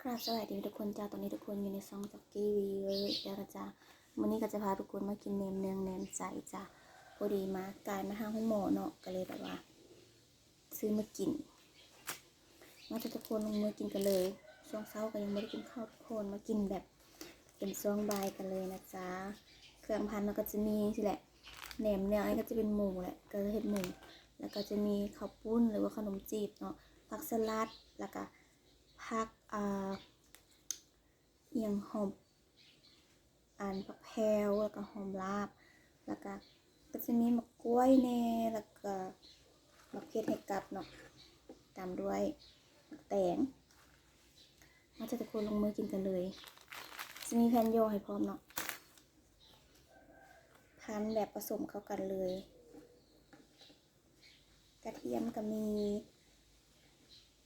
ສະບາຍດີທຸກຄົນຈ້າ ຕອນນີ້ທຸກຄົນຢູ່ໃນຊ່ອງຈັກກີ້ວີເວີແລ້ວນະຈ້າ. ມື້ນີ້ກໍຈະພາທຸກຄົນມາກິນແໜມເນືອງແໜມໃສຈ້າ. ພໍດີມາ ກາຍມາທາງໂຮງໝໍເນາະ ກໍເລີຍແບບວ່າຊື້ມາກິນ. ມາຈ້າທຸກຄົນ ລົງມືກິນກັນເລີຍ. ຊ່ວງເຊົ້າກໍຍັງບໍ່ໄດ້ກິນເຂົ້າທຸກຄົນ ມາກິນແບບເປັນຊ່ວງບ່າຍກັນເລີຍນະຈ້າ. ເຄື່ອງພັນມັນກໍຈະມີຊີ້ແຫຼະ ແໜມເນືອງ ອັນນີ້ກໍຈະເປັນໝູແຫຼະ ກໍເຮັດໝູ ແລ້ວກໍຈະມີເຂົ້າປຸ້ນ ຫຼືວ່າຂະໜົມຈີບເນາະ ຜັກສະຫຼັດ ແລ້ວກໍ ຜັກ ອ່າ ອີ່ຫຍັງ ຫອມ ອັນ ຜັກແພວ ແລ້ວກໍຫອມລາບ ແລ້ວກໍ ກໍຈະມີໝາກກ້ວຍແດ່ ແລ້ວກໍໝາກເຜັດໃຫ້ກັບເນາະ ຕາມດ້ວຍໝາກແຕງ. ມາຈ້າທຸກຄົນ ລົງມືກິນກັນເລີຍ. ຈະມີແຜ່ນຫຍໍ້ໃຫ້ພ້ອມເນາະ ພັນແບບປະສົມເຂົ້າກັນເລີຍ. ກະທຽມກໍມີ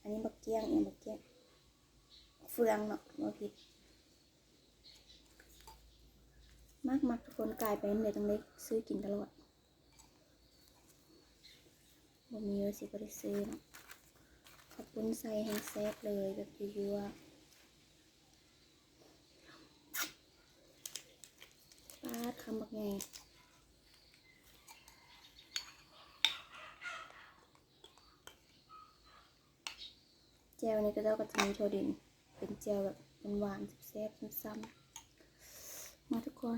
ອັນນີ້ບັກກ້ຽງ ອີ່ຫຍັງ ບັກກ້ຽງ ເຟືອງເນາະ ບໍ່ຜິດ. ມັກໆ ທຸກຄົນ ກາຍໄປນຳໃດຕ້ອງໄດ້ຊື້ກິນຕະຫຼອດ ບໍ່ມີວ່າຊິບໍ່ໄດ້ຊື້ເນາະ. ເຂົ້າປຸ້ນໃສ່ແຮງແຊບເລີຍ ແບບຍົວໆ. ປາດ ຄຳບັກໃຫຍ່. ແຈ່ວນີ້ເຂົາເຈົ້າກໍຈະມີຖົ່ວດິນ ເປັນແຈ່ວແບບຫວານໆ ແຊບໆ ຊ່ຳໆ. ມາທຸກຄົນ.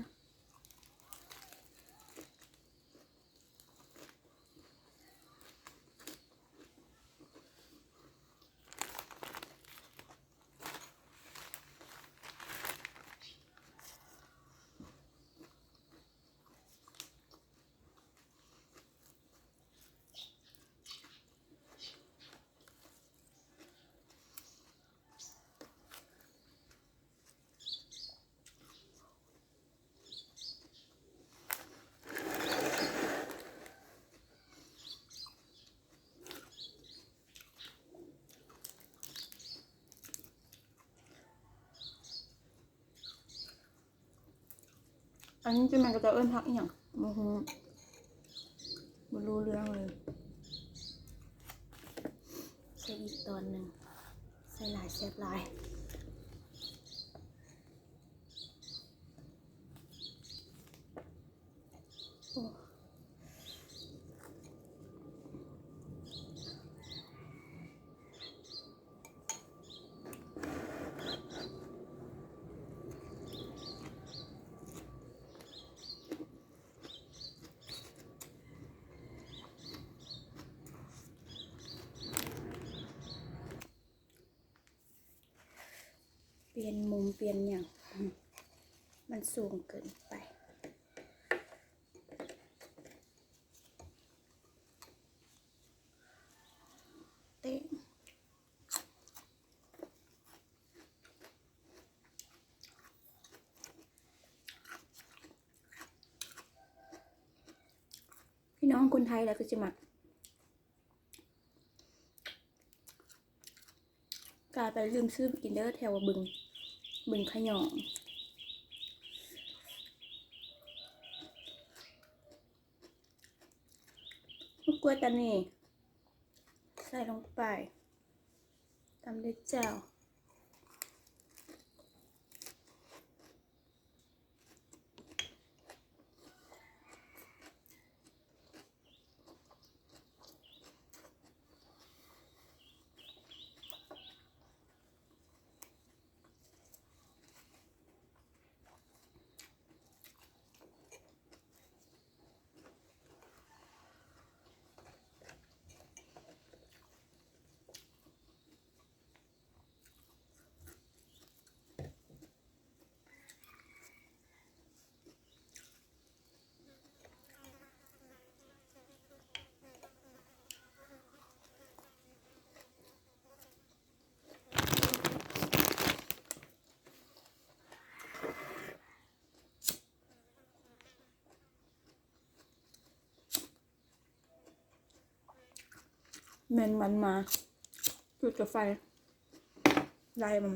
ອັນນີ້ຈະແມ່ນເຂົາເຈົ້າເອີ້ນຜັກອີ່ຫຍັງ ບໍ່ຮູ້ ບໍ່ຮູ້ເລື່ອງເລີຍ. ໃສ່ອີກຕອນໜຶ່ງ ໃສ່ຫຼາຍແຊບຫຼາຍ. ໂອ້ ປ່ຽນມຸມປ່ຽນຫຍັງ ອືມ ມັນສູງເກີນໄປ. ເຕະ ພີ່ນ້ອງຄົນໄທລະຄືຊິມັກ. ກາຍໄປລືມຊື້ໄປກິນເດີ ແຖວບຶງ ບຶງຂະຫຍອງ. ໝາກກ້ວຍຕານີໃສ່ລົງໄປ ຕຳດ້ວຍແຈ່ວ. ແມ່ນມັນມາຈຸດກາໄຟ ໄລ່ມັນ.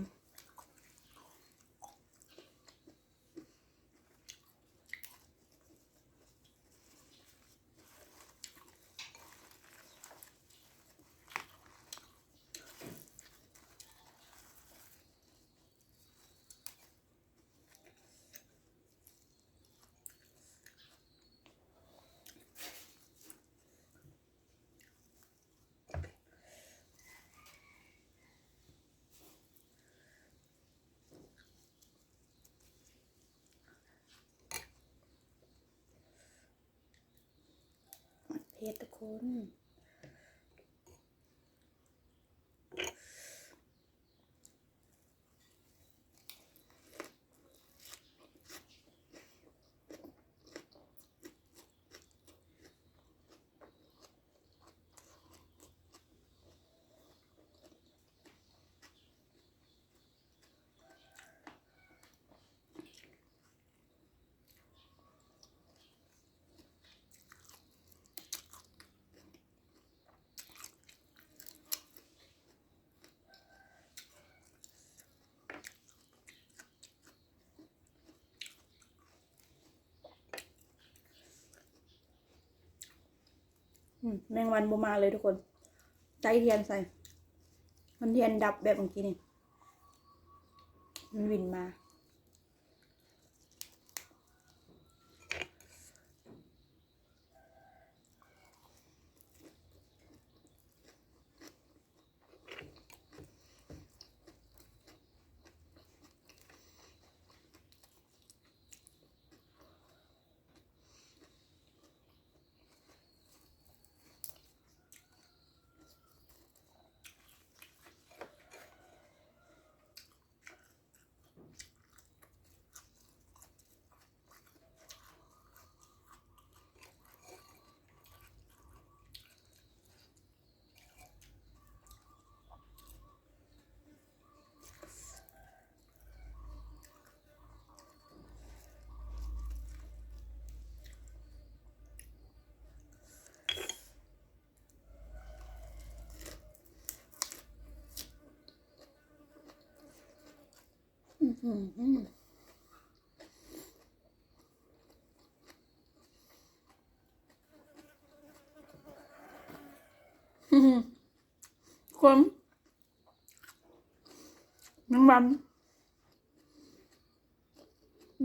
ທຸກຄົນ. ອືມ ແມງວັນບໍ່ມາເລີຍທຸກຄົນ ໄຕ້ທຽນໃສ່ ມັນທຽນດັບແບບເມື່ອກີ້ນີ້ ມັນວິນມາ. ອືຫື ຄົນ ແມງວັນ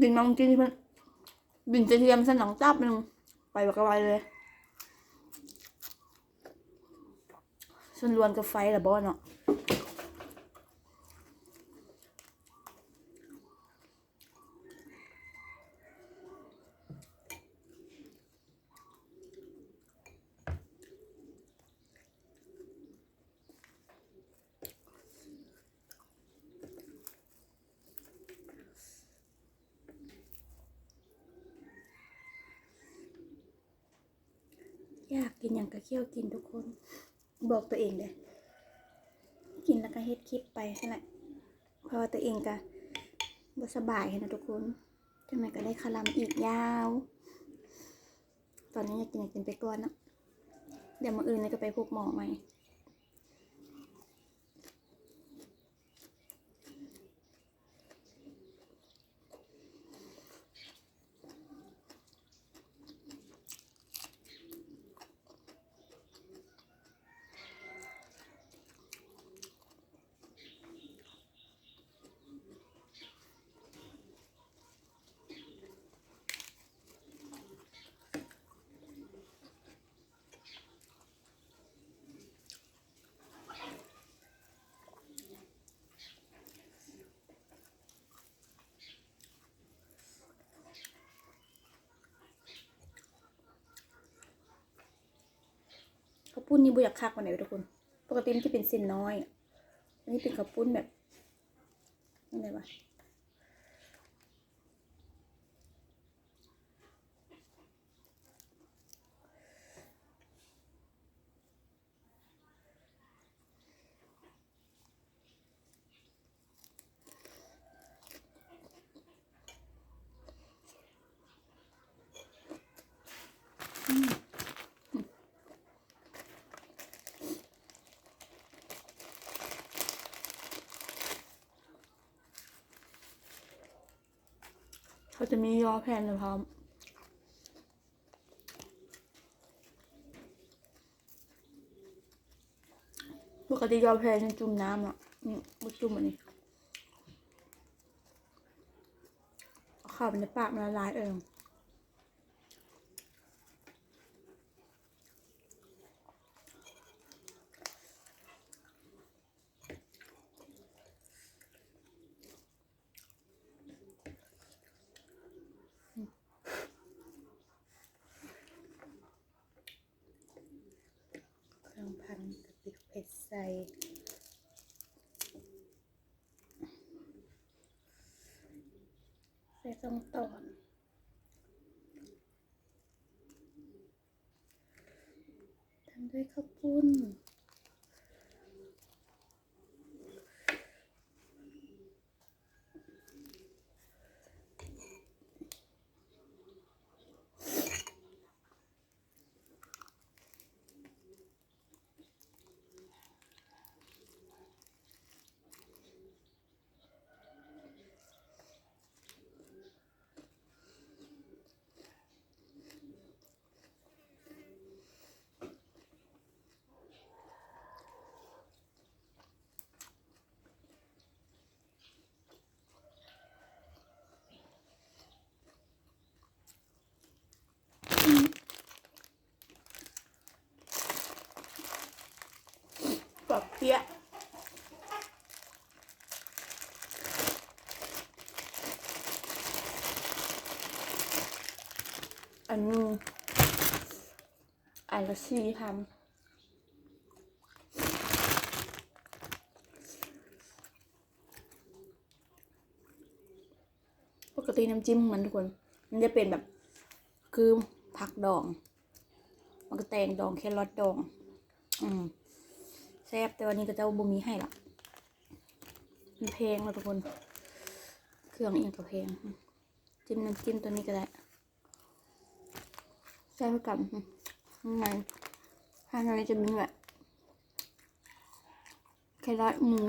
ບິນມາກິນເພິ່ນ ບິນຈະທຽມໃສ່ໜັງຕັບໜຶ່ງ ໄປບັກກະໄວເລີຍ. ສ່ວນລວນກັບໄຟລະບໍ່ເນາະ. ຢາກກິນຫຍັງກະຂ້ຽວກິນທຸກຄົນ ບອກຕົວເອງເດ້ ກິນແລ້ວກະເຮັດຄລິບໄປຫັ້ນແຫຼະ ເພາະວ່າຕົວເອງກະບໍ່ສະບາຍຫັ້ນນະທຸກຄົນ ຈັ່ງໃດກະໄດ້ຄາລຳອີກຍາວ. ຕອນນີ້ຢາກກິນຫຍັງກິນໄປກ່ອນເນາະ ດຽວມື້ອື່ນນີ້ກະໄປພົບໝໍໃໝ່. ເຂົ້າປຸ້ນນີ້ບໍ່ຢາກຄັກປານໃດເດ້ທຸກຄົນ ປົກກະຕິມັນຈະເປັນເສັ້ນນ້ອຍ ອັນນີ້ເປັນເຂົ້າປຸ້ນແບບ ຈັ່ງໃດວະ. ເຂົາຈະມີຍໍແຜ່ນໃຫ້ພ້ອມ. ປົກກະຕິຍໍແຜ່ນຈຸ່ມນ້ຳເນາະ ອືມ ບໍ່ຈຸ່ມອັນນີ້ ເອົາເຂົ້າໄປໃນປາກມັນລະລາຍເອງ. ອືມ. ໃສ່ ໃສ່ສອງຕອນ ຕາມດ້ວຍເຂົ້າປຸ້ນ. ປອກເປຍກ ອັນໜຶ່ງ ອັນລະສີ່ພັນ. ປົກກະຕິນ້ຳຈິ້ມຂອງມັນທຸກຄົນ ມັນຈະເປັນແບບ ຄືຜັກດອງ ໝາກກະແຕງດອງ ແຄຣອດດອງ ອືມ ແຊບ. ແຕ່ວ່ານີ້ເຂົາເຈົ້າບໍ່ມີໃຫ້ລະ ມັນແພງລະທຸກຄົນ ເຄື່ອງອີ່ຫຍັງກະແພງ. ອືມ ຈິ້ມນ້ຳຈິ້ມໂຕນີ້ກະໄດ້ ແຊບຄືກັນ. ອືມ ຂ້າງໃນ ຂ້າງໃນຈະມີແບບ ແຄຣອດ ໝູ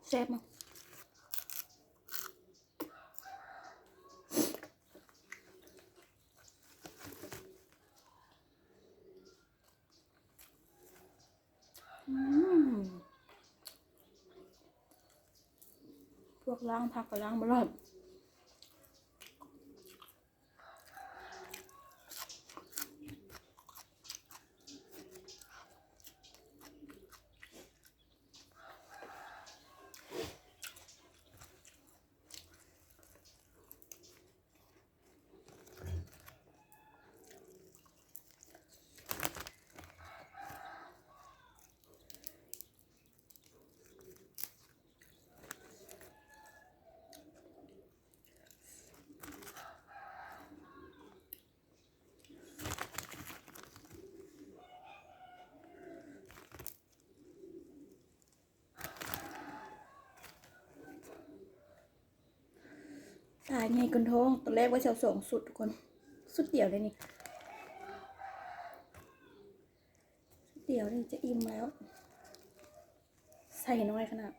ແຊບເນາະ. ອືມ ພວກລ້າງຜັກກະລ້າງບໍ່ລອດ. ຕາໃຫຍ່ກົ້ນທ້ອງ ຕອນແລກວ່າຊິເອົາສອງຊຸດທຸກຄົນ ຊຸດດຽວເດນີ້ ຊຸດດຽວນີ້ຈະອີ່ມແລ້ວ ໃສ່ນ້ອຍຂະໜາດ.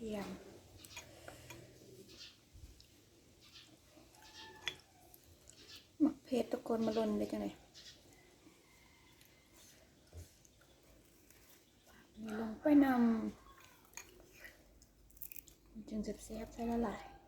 ທຽມ ໝາກເຜັດທຸກຄົນ ມາລົນໄດ້ຈັ່ງໃດ? ໄປນຳ ຈຶ່ງແຊບໆ ໃສ່ຫຼາຍໆ. ອ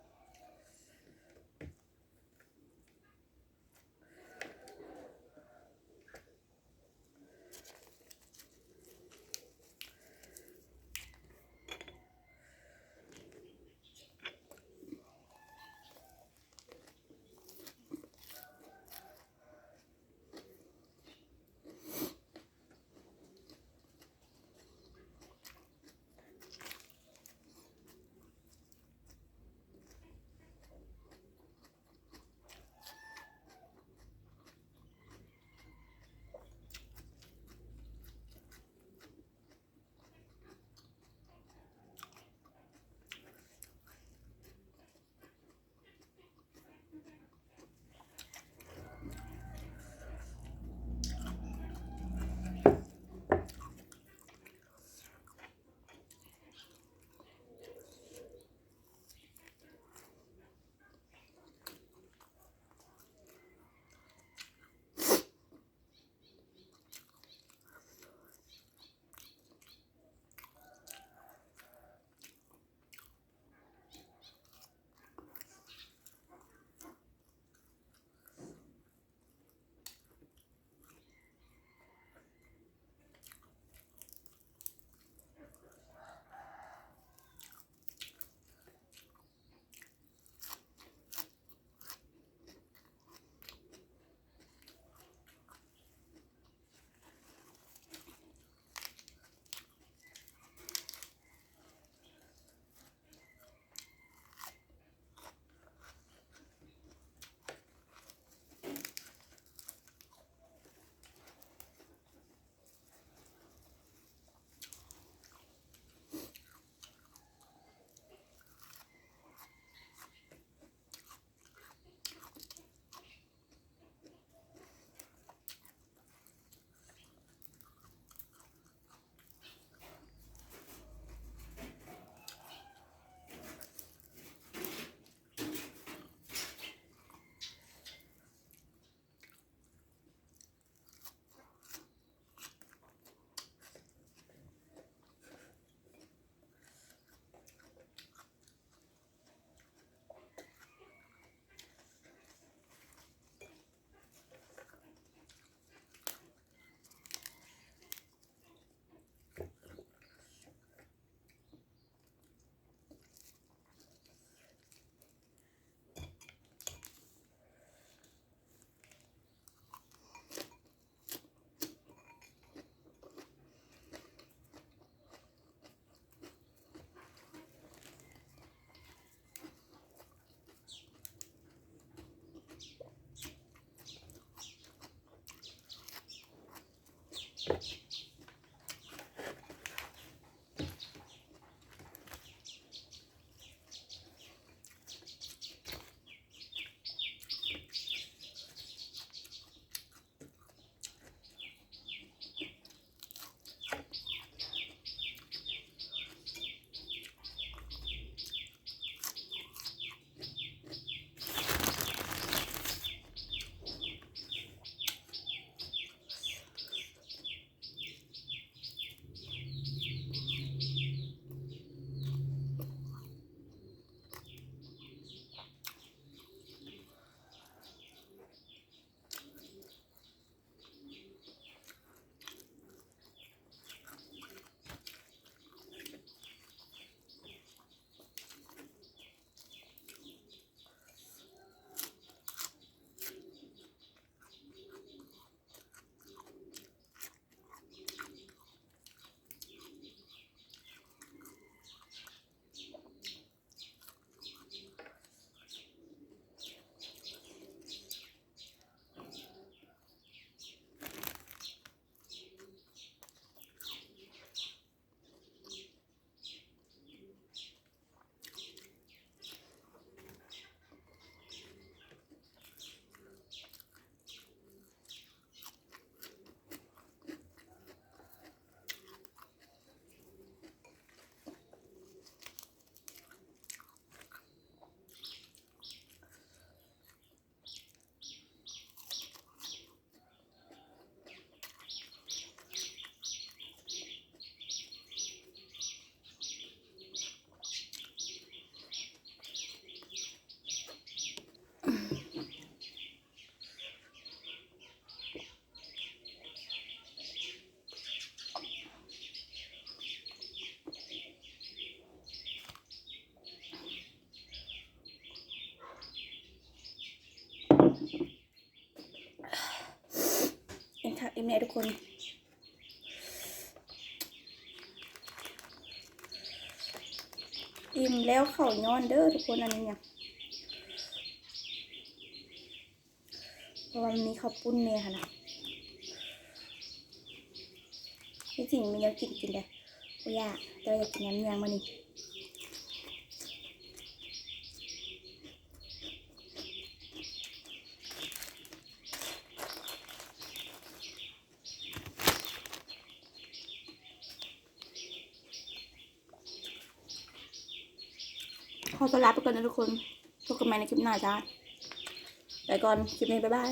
ນີ້ທຸກຄົນ ອີ່ມແລ້ວເຂົ້າຍ້ອນເດີທຸກຄົນ ອັນນີ້ນະ ເພາະວ່າມັນມີເຂົ້າປຸ້ນແດ່ຫັ້ນນະ. ທີ່ຈິງມີແນວກິນກິນເດ້ ບໍ່ຢາກ ແຕ່ວ່າຢາກກິນຍຳຫຍັງມື້ນີ້. ຂໍຕົວລາໄປກ່ອນເດີທຸກຄົນ ພົບກັນໃໝ່ໃນຄລິບໜ້າຈ້າ ໄປກ່ອນ ຄລິບນີ້ ບາຍບາຍ.